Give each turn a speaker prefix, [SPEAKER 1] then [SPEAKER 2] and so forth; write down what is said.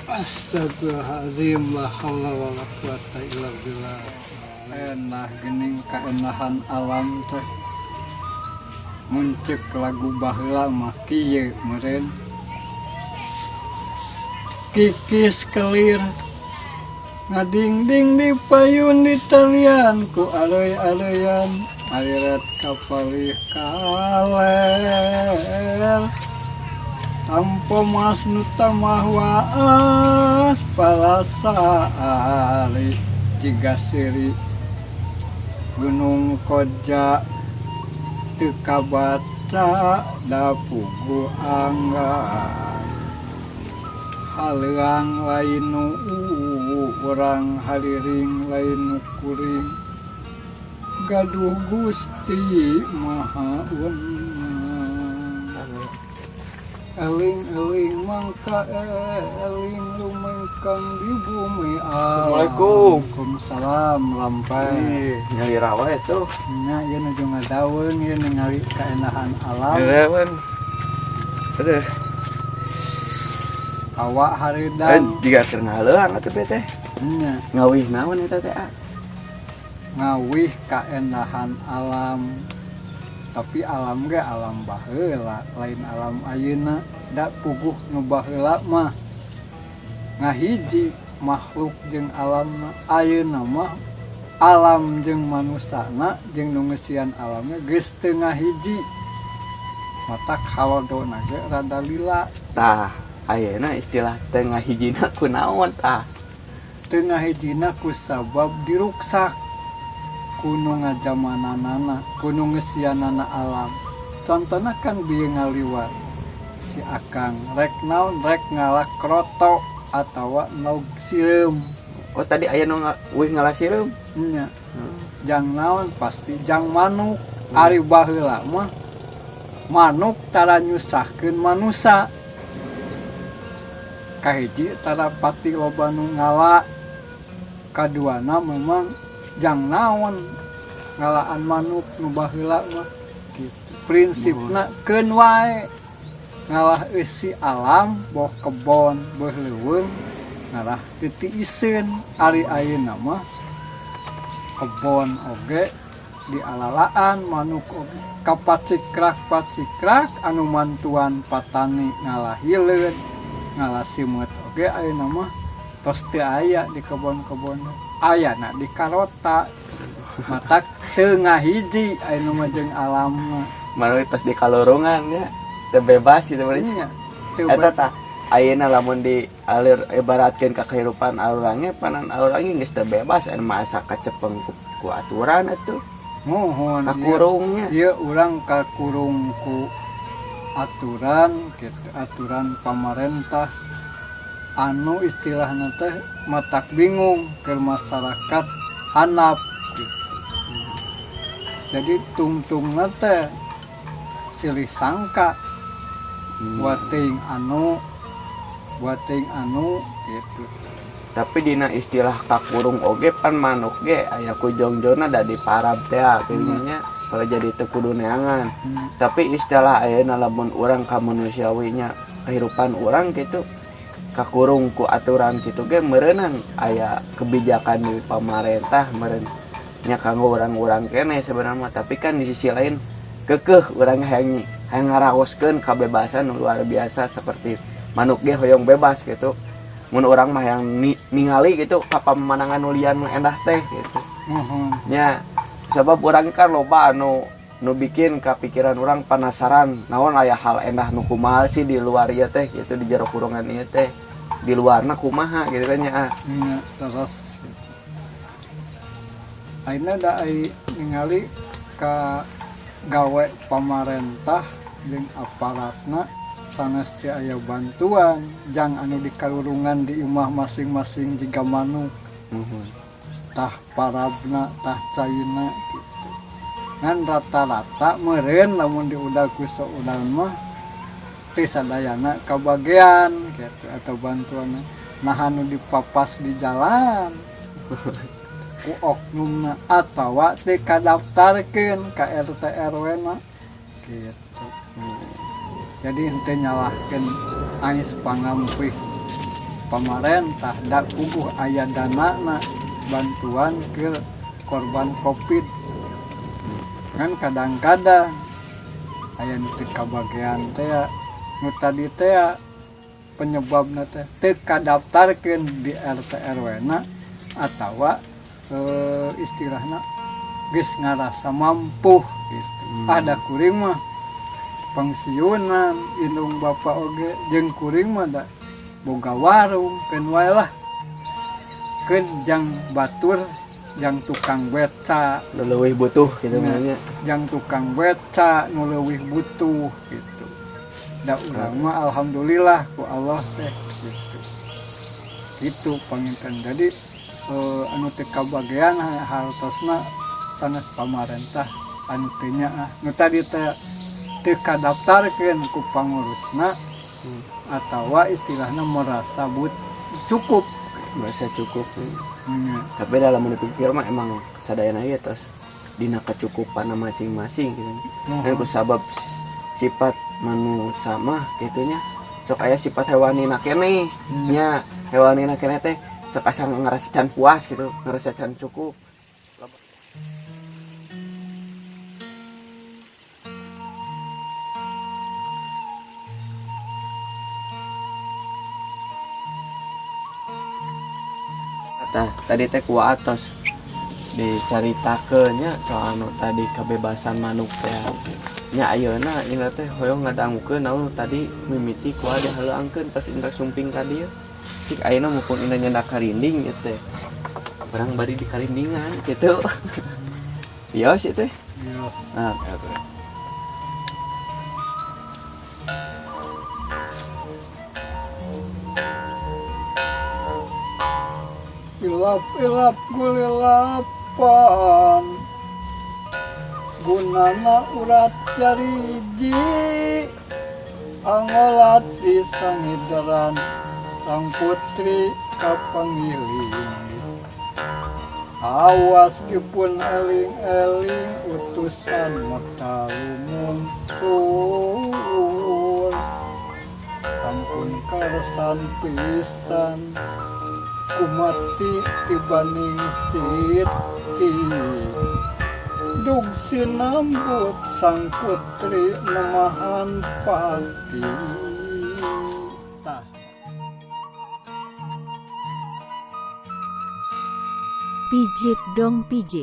[SPEAKER 1] Astagfirullahaladzim, la haula wala quwata illa billah. Enah geuning kaenahan alam teh. Mun ceuk lagu baheula mah kieu meureun. Kikis kelir ngadingding di payun, ditalian ku areuy-areuyan, ariret ka palih kaler, tampo mas nu tamah waas palasari, jiga siri Gunung Koja teu kabaca da puguh anggan. Haleuang lain nu urang, hariring lain nu kuring, gaduh Gusti Maha Wenang. Eling-eling mangka eling lumengkang di bumi.
[SPEAKER 2] Assalamualaikum.
[SPEAKER 1] Waalaikumsalam, lampai.
[SPEAKER 2] Ih, nyalira wae tuh.
[SPEAKER 1] Nya, ieu nuju ngadaweung ieu, ningali kaendahan alam.
[SPEAKER 2] Ngadaweung. Aduh,
[SPEAKER 1] Hawa hareudang.
[SPEAKER 2] Jiga keur ngahaleuang atuh teh.
[SPEAKER 1] Nya.
[SPEAKER 2] Ngawih naon eta teh, ah?
[SPEAKER 1] Ngawih kaendahan alam, tapi alam ge alam baheula, lain alam ayeuna. Da puguh nu baheula mah ngahiji makhluk jeung alamna. Ayeuna mah alam jeung manusana jeung nu ngeusian alamna geus teu ngahiji, matak halodona ge rada lila.
[SPEAKER 2] Tah, ayeuna istilah teu ngahijina kunaon tah?
[SPEAKER 1] Teu ngahijina ku sabab diruksak ku nu ngajamananana, ku nu ngeusianana alam. Contohna kan bieu ngaliwat si akang rek naon, rek ngala kroto atawa nog sireum.
[SPEAKER 2] Oh, tadi aya nu wih ngala sireum.
[SPEAKER 1] Nya. Jang naon? Pasti jang manuk. Ari baheula mah manuk tara nyusahkeun manusa. Kahiji, tara pati loba nu ngala. Kaduana, memang jang naon ngalaan manuk nu baheula mah gitu. Prinsipna keun wae ngalah eusi alam, boh kebon boh leuweung, ngarah teu tiiseun. Ari ayeuna mah kebon oge dialalaan, manuk oge kapacikrak pacikrak, anu mantuan patani ngalah hileud, ngalah simeut oge ayeuna mah tos teu aya di kebon-kebon, ayana di karota. Matak teu ngahiji ayeuna mah jeung alam mah.
[SPEAKER 2] Manuk tos di kalurungan ya. Teu bebas gitu berarti.
[SPEAKER 1] Nya, teu.
[SPEAKER 2] Eta tah ayeuna lamun di alir ibaratkeun ka kehidupan urangnya, panan urangnya geus teu bebas anu mah, asa kacepeng ku aturan atuh.
[SPEAKER 1] Muhun.
[SPEAKER 2] Kakurungnya.
[SPEAKER 1] Ieu urang kakurung ku aturan gitu, aturan pamarentah anu istilahna teh matak bingung ke masyarakat handap gitu. Jadi tungtungna teh silih sangka, buat teuing anu, buat teuing anu gitu.
[SPEAKER 2] Tapi dina istilah kakurung oge pan manuk ge aya ku jongjonna da diparab teh kitu nya, kalau jadi teu kudu neangan. Tapi istilah ayeuna lamun urang ka manusiawinya, kehidupan urang gitu kakurung ku aturan gitu ge meureunan aya kebijakan di pamarentah meureun nya kanggo urang-urang keneh sebenarnya mah. Tapi kan di sisi lain keukeuh urang hayang hayang ngaraoskeun kebebasan nu luar biasa, seperti manuk ge hoyong bebas gitu. Mun urang mah yang ningali gitu ka pemandangan nu lian nu endah teh gitu.
[SPEAKER 1] Muhun.
[SPEAKER 2] Nya, sebab urang kan loba anu nu bikin kapikiran urang penasaran, naon aya hal endah nu kumaha sih di luar ieu teh gitu, di jero kurungan ieu teh di luarna kumaha gitu kan nya, ah.
[SPEAKER 1] Nya, terus gitu. Ayeuna da ai ningali ka gawe pamarentah jeung aparatna sanes teu aya bantuan jang anu di kalurungan di imah masing-masing jiga manuk. Tah parabna, tah caina gitu. Ngan rata-rata meureun lamun diudag ku saudan mah teu sadayana kabagean gitu atau bantuan. Nah, anu dipapas di jalan ku oknumna atawa teu kadaftarkeun ka RT RW na gitu. Jadi henteu nyalahkeun ais pangampih. Pamarentah da puguh aya danana bantuan ke korban Covid. Kan kadang-kadang aya nu teu kabagean teh, nu tadi teh penyebabna teh teu kadaftarkeun di RT RW na atawa istilahna geus ngarasa mampu gitu. Ada kuring mah pensiunan indung bapak oge jeung kuring mah da boga warung, keun wae lah, keun jang batur, jang tukang beca.
[SPEAKER 2] Nu leuwih butuh gitu.
[SPEAKER 1] Nah.
[SPEAKER 2] Mah nya.
[SPEAKER 1] Jang tukang beca nu leuwih butuh gitu. Da urang mah alhamdulillah ku Allah teh gitu gitu panginten. Jadi anu teu kabagean hartosna sanes pamarentah anu teu nyaah, nu tadi teh teu kadaftarkeun ku pangurusna atawa istilahna merasa cukup.
[SPEAKER 2] Merasa cukup. Tapi dalam dipikir mah emang sadayana ieu tos dina kecukupan masing-masing gitu. Dan ku sabab sifat manusia mah kitu nya, sok aya sifat hewanina keneh. Nya hewanina keneh teh sok asa ngerasa can puas gitu, ngerasa can cukup. Tah, tadi teh ku atos dicaritakeun nya soal nu tadi kebebasan manuk teh nya. Ayeuna Indra teh hoyong ngadangukeun naon nu tadi mimiti ku dihaleuangkeun tos Indra sumping ka dieu. Cik ayeuna mumpung Indra nyandak karinding ieu teh, urang bari di karindingan gitu. Bios ieu teh.
[SPEAKER 1] Iya.
[SPEAKER 2] Nah, oke.
[SPEAKER 1] Ilap ilap gulilapan gunana urat jariji angolat di sangideran sang putri kapangiling. Awas dipun eling-eling utusan mekal lumunsur sampun karsan pisan kumati tibaning siti dug sinambut sang putri nemahan pati. Tah.
[SPEAKER 3] Pijit dong pijit.